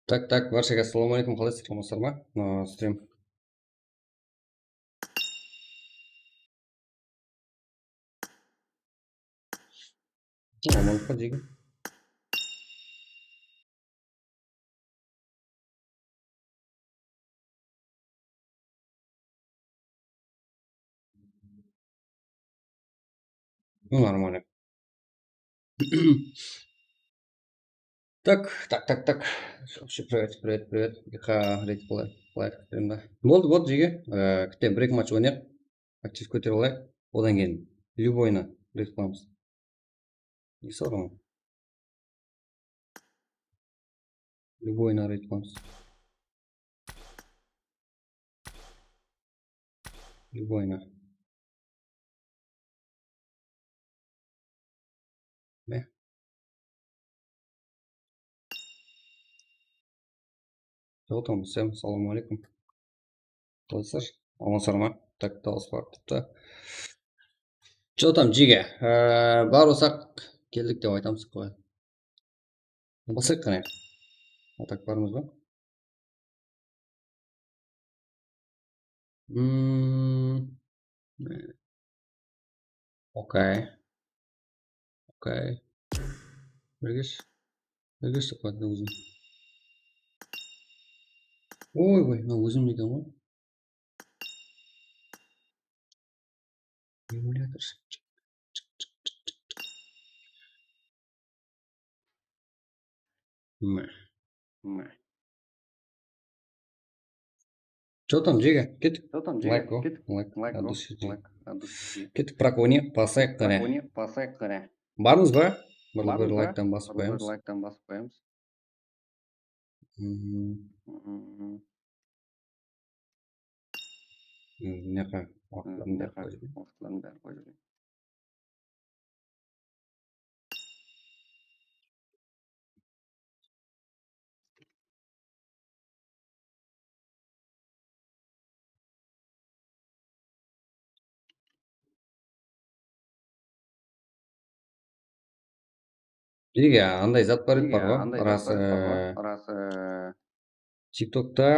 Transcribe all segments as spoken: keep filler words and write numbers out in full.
Tak, tak, bárshege assalamu aleykum, qalaysızlar, amansızlar ma? Mına, stream. Amanlıqqa, jigim. Ну, нормально. Так, так, так, так. Вообще, привет, привет, привет. Ха, рейд qılay-, qılayıq, kútemiz da. Boldı, boldı, jege. Ee, kútemiz, bir-eki match oynayıq. Aktiv kóterip alayıq. Odan keyin любойına reyt qılamız. Nesi bar oǵan? Любойına reyt qılamız. Любойına. Ne? Jotam, sen, assalamu aleykum. Qalaysızlar? Amansızlar ma? Tak, dawıs barıp turıptı. Jotam, jege. Ee, bar bolsaq, keldik dep aytamız, qoy. Basayıq qáne. Atak barmız ba? Hmm. Okey. Okey. Birgesh. Birgesh dep qoydı ózin. Oy, oy, mına ózim eken ǵoy. Emulyator. Mine. Mine. Jotam, jege, kettik. Jotam, jege, layk go, kettik. Layk, layk go, layk, от души. Kettik, прокони, basayıq qáne. Прокони, basayıq qáne. Barmız ba? Bir, bir layktan basıp qoyamız. Bir layktan basıp qoyamız. Mhm. Mhm. Mınaqa waqıtlarını bárip qoyıp jibereyik. Waqıtlarını bárip qoyıp jibereyik. Jege, anday zat bar edi, bar ǵo, ras, ee, TikTokta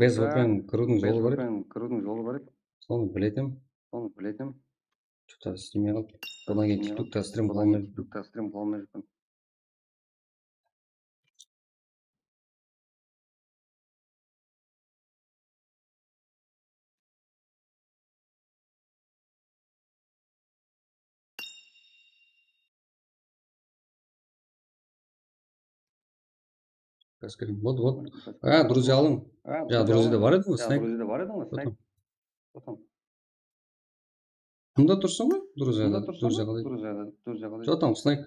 без VPN kiriwdiń jolı bar edi. Sonı biledim. Sonı biledim. Что-то islemey qaldı. Odan keyin TikTokta stream qıla almay júrmen. Kaskadin. Вот, вот. А, друзья alıń. Jańa друзьяда bar ediń ǵoy, Snake. Jotam. Mında tursın ǵoy, друзьяда. Mında tursın ǵoy, друзьяда. Jotam, Snake.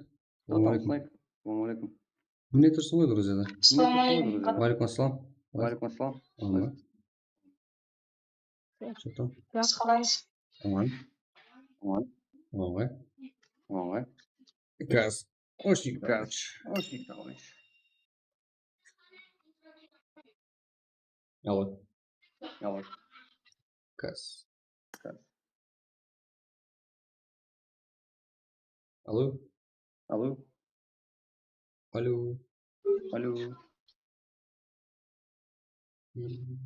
Jotam, Snake. Assalawma aleykum. Mine tursın ǵoy, друзьяда. Assalawma aleykum. Wa aleykum assalam. Wa aleykum assalam. Aman. Jotam. Jaqsı, qalaysız? Aman. Aman. Aman ǵoy. Aman ǵoy. Gaz. Очень gaz. Очень gaz. Alo. Alo. Gaz. Gaz. Alo. Alo. Alo. Alo. Hmm.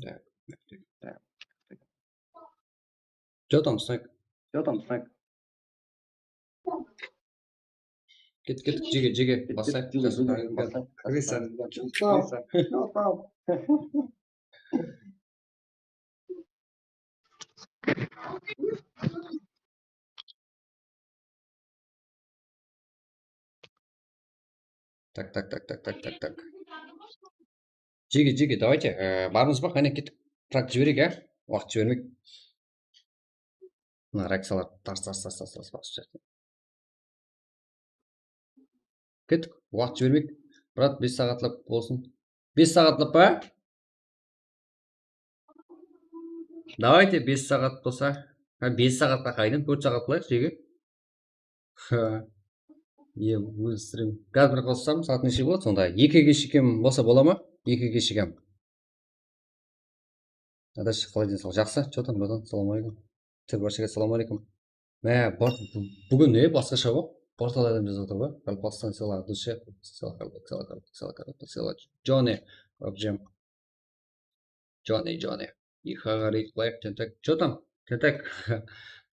Tak, tak, tak, tak. Jotam, Snake. Jotam, Snake. Kettik, kettik, jege, jege, basayıq. Так, так, так, так, так, так, так. Jege, jege, давайте, e, barmız ba? Qáne, kettik. Frag jibereyik, á? Waqıt jibermeyik. Mına reakciyalar tars, tars, tars, tars, tars basıp jatır. Kettik. Waqıt jibermeyik. Brat, bes saatlap bolsın. Bes saatlap pa? Давайте, bes saat bolsa. Ha, bes saatqa qaydan? Tórt saat qılayıq, jege. Ha. Em, ózi stream. Gaz bir qossam, saat neshe boladı sonda? Ekige shekem bolsa bola ma? Ekige shekem. Adash, qalay densawlıq? Jaqsı, что там, bratan? Assalamu aleykum. Til, bárshege assalamu aleykum. Mine, búgin ne basqasha ǵo? Portal adam jazıp atır ǵoy. Qaraqalpaqstan sıylaǵı, dushe. Sıylaǵı, sıylaǵı, sıylaǵı, sıylaǵı. Jone, Abjem. Jone, Jone. Iyxaǵa reyd qılayıq, tentak. Chё tam? Tentak.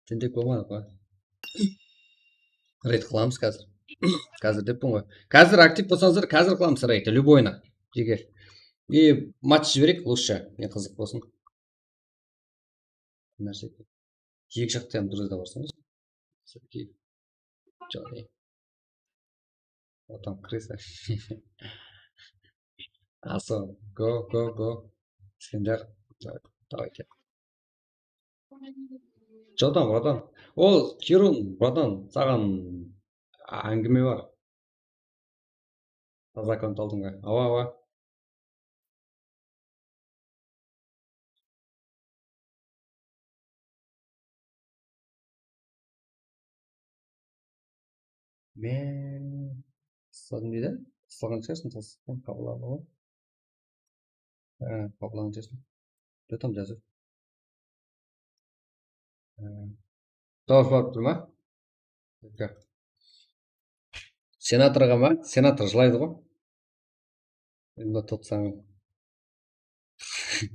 Tentak bolmadı ǵoy. Reyd qılamız házir. Házir deppen ǵoy. Házir aktiv bolsańızlar, házir qılamız reyd. Любойına. Jege. И match jibereyik, лучше. Ne qızıq bolsın. Nárse. Eki jaqta hám durıs da barsańız. Sirkey. Jolay. Otam kresa. Aso, go, go, go. Iskender. Давайте. Чё там, братан? О, Хирун, братан, saǵan áńgime bar. Taza akkaunt aldıń ba? Awa, awa. Men tasladım deydi. Taslaǵan shıǵarsın, taslaǵan, qabıllaǵan ǵoy. Há, qabıllaǵan shıǵarsın. Jotam jazıp. Há. Dawıs barıp tur ma? Senatorǵa ma? Senator jılaydı ǵoy. Endi totsań.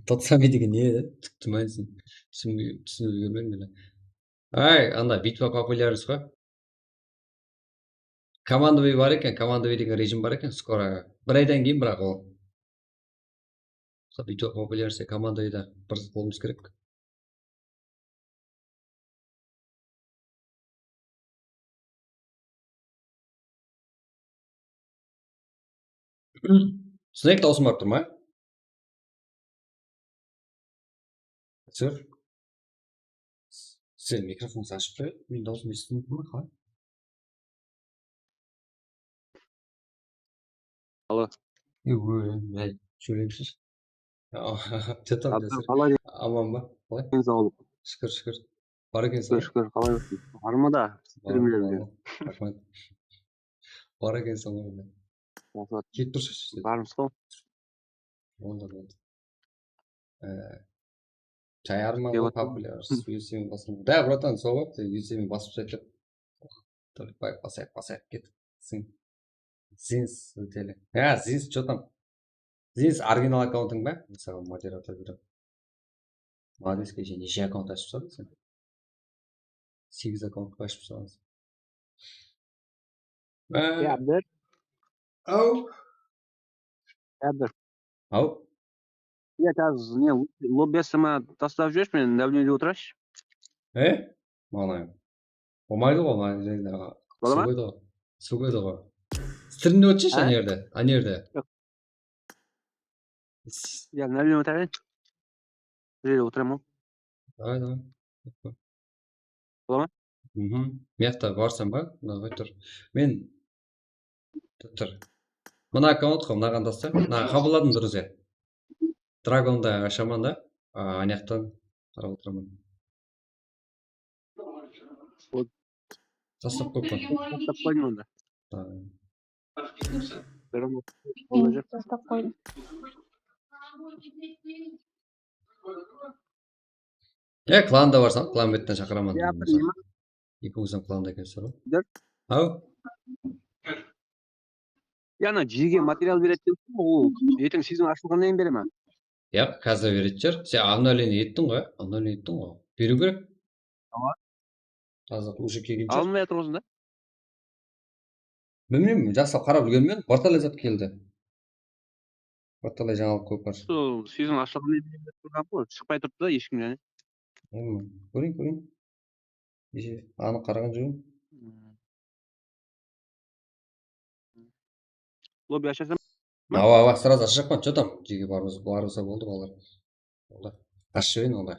Totsami degen ne edi? Tupti ma endi sen? Túsinbe-, túsinip úlgermedim ele. Ay, anda bitva populyarnost ǵoy. Komandovıy bar eken, komandovıy degen rejim bar eken, skoro. Bir aydan keyin, biraq ol. Sol bitva populyarnost, komandovıyda bir zat bolıwımız kerek. Snake dawısın barıp tur ma? Sir. Sen mikrofonıńdı ashıp qoy, men dawısımdı esitiw múmkin be, qalay? Alo. Ey, óy, ay, sóyleyimsiz. Jotam, Abdul, jásir. Qalay? Aman ba? Qalay? Densawlıq. Shúkir, shúkir. Bar ekenseń. Shúkir, shúkir. Qalay bolsın? Bar ma da? Bar, bar. Raxmet. Bar ekenseń ǵoy. Raxmet. Kelip turshı. Barmız ǵoy. Onda, onda. Ee, tayarman ǵoy, populyar, U F C men basqım. Da, bratan, sol waqıt U F C men basıp tashlaydı dep. Basayıq, basayıq, basayıq, ket. Zins, Zins, óteli. Ya, Zins, что там? Zins, original akkauntıń ba? Men saǵan moderator berem. Молодец, keshe neshe akkaunt ashıp tasladıń sen? Segiz akkaunt ashıp tasladıń. Ee, Abdur. Aw. Abdur. Aw. Ya, házir ne, lobby asama taslap jibershi, men давлениеде otırayınshı. E? Maǵan. Bolmaydı ǵoy, maǵan. Bola ma? Suw qoydı ǵoy. Suw qoydı ǵoy. Strimde otırshı, ana jerde, ana jerde. Yoq. Ya, давлениеде otırayın. Bir jerde otıraman. Davay, davay. Bola ma? Mhm. Mıyaqta barsań ba? Davay, tur. Men, tur, tur. Mına akkaunt ǵoy, mınaǵan tasta. Mına qabılladım durıs ya. Dragondı ashaman da, a, anayaqtan qarap otıraman. Taslap qoyıppan. Taslap qoydım onda. Ha. Taslap qoydım. E, klanda barsań, klan betten shaqıraman dedim. Ekińiz hám klanda ekensiz ǵoy. Aw. Ya, ana, jege material beredi dep, ol erteń sezon ashılǵannan keyin bere ma? Yaq, házir beretuǵın shıǵar. Sen обновление ettiń ǵoy, обновление ettiń ǵoy. Beriw kerek. Awa. Házir уже kelgen shıǵar. Alınbay atır ǵoy sonda. Bilmeymen, jaqsılap qarap úlgermedim. Bir talay zat keldi. Bir talay jańalıq kóp bar. Sol sezon ashılǵannan keyin berip turǵan ǵoy, shıqpay turıptı da eshkim jáne. Bilmeymen, kóreyin, kóreyin. Keshe anıq qaraǵan joqpan. Lobby ashasam? Awa, awa, srazı ashajaqpan, что там? Jege barıp, barıp boldı, balalar. Boldı. Ashıp jiberin onda.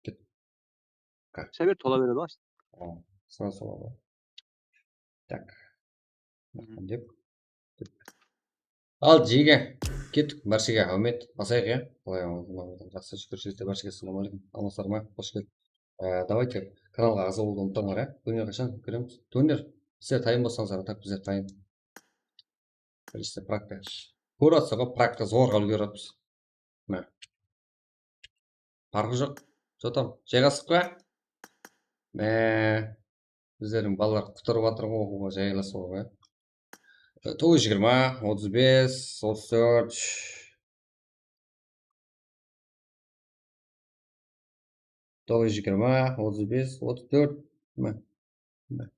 Ket. Saber tola beredi ǵoy. Srazı soladı. Tak. Dep. Al, jege. Kettik. Bárshege áwmet. Basayıq, ya. Qalay, jaqsı, shúkir, jigitler, bárshege assalawma áleykum. Aman-sawlar ma? Xosh keldik. Ee, давайте, kanalǵa aǵza bolıwdı umıtpańlar, ya. Turner qashan kiremiz? Turner, sizler tayın bolsańızlar, a tak bizler tayın. Birinshisi praktika. Kórip atırsızlar ǵoy, praktika zorǵa úlgerip atırmız. Mine. Parqı joq. Что там? Jayǵastıq pa? Mine. bizlerdiń balalar qutarıp atır ǵoy, oqıwǵa jaylasıp atır ǵoy. E, toǵız jigirma, otız bes, otız tórt. Toǵız jigirma, otız bes, otız tórt. Mine. Mine.